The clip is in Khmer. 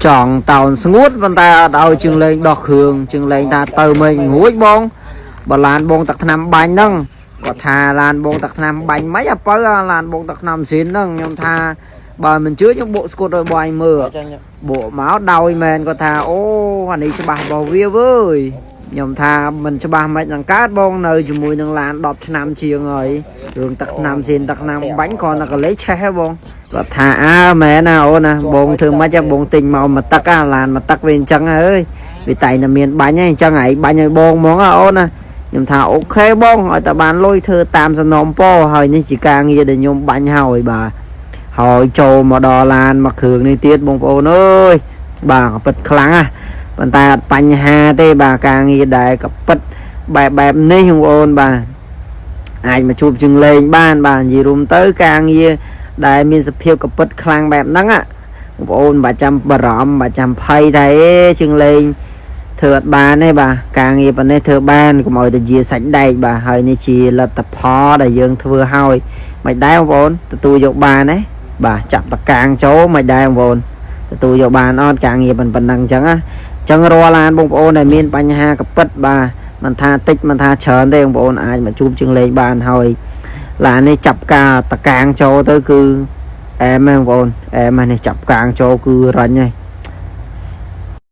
ចង់តោនស្ងួតប៉ុន្តែអត់ឲ្យជាងលេងដោះគ្រឿងជាងលេងថាទៅមិនរួចបងបើឡានបងទឹកថ្នាំបាញ់ហ្នឹងគាត់ថាឡានបងទឹកថ្នាំបាញ់មិនអាពៅអាឡានបងទឹកថ្នាំស៊ីនហ្នឹងខ្ញុំថាបើមិនជឿខ្ញុំបុកស្គត់ឲ្យបងឯងមើល ចឹង បកមកដោយមែនគាត់ថាអូអានេះច្បាស់របស់វាវើយខ្ញុំថាមិនច្បាស់មិននឹងកើតបងនៅជាមួយនឹងឡាន10ឆ្នាំជាងហើយរឿងទឹកថ្នាំស៊ីនទឹកថ្នាំបាញ់គ្រាន់តែកលេសឆេះហ៎បងគាត់ថាអើមែនណាអូនណាបងធ្វើម៉េចហ៎បងទិញមកមួយទឹកអាឡានមួយទឹកវាអញ្ចឹងហ៎អើយវាតែងតែមានបាញ់ហ៎អញ្ចឹងឯងបាញ់ឲ្យបងហ្មងហ៎អូនណាខ្ញុំថា OK បងឲ្យតែបានលុយធ្វើតាមសំណុំពរហើយនេះជាការងារដែលខ្ញុំបាញ់ហើយបាទ ហើយចូលមកដល់ឡានមកគ្រឿងនេះទៀតបងប្អូនអើយបាទកពិតខ្លាំងណាស់ប៉ុន្តែអត់បញ្ហាទេបាទការងារដែលកពិតបែបបែបនេះបងប្អូនបាទអាចមកជួបជឹងលេងបានបាទនិយាយរួមទៅការងារដែលមានសភាពកពិតខ្លាំងបែបហ្នឹងបងប្អូនមិនបាច់ចាំបារម្ភមិនបាច់ចាំភ័យថាអេជឹងលេងធ្វើអត់បានទេបាទការងារប៉ុណ្ណេះធ្វើបានកុំឲ្យតែជាសាច់ដែកបាទហើយនេះជាលទ្ធផលដែលយើងធ្វើហើយមិនដែរបងប្អូនទទួលយកបានទេ បាទចាប់តកាងចូលមិនដែរបងប្អូនទទួលយកបានអត់ការងារប៉ុណ្ណឹងអញ្ចឹងណាអញ្ចឹងរាល់ឡានបងប្អូនដែលមានបញ្ហាកពិតបាទមិនថាតិចមិនថាច្រើនទេបងប្អូនអាចមកជួបជាងលេងបានហើយឡាននេះចាប់ការតកាងចូលទៅគឺអែមហ្នឹងបងប្អូនអែមហ្នឹងនេះចាប់កាងចូលគឺរញហើយ។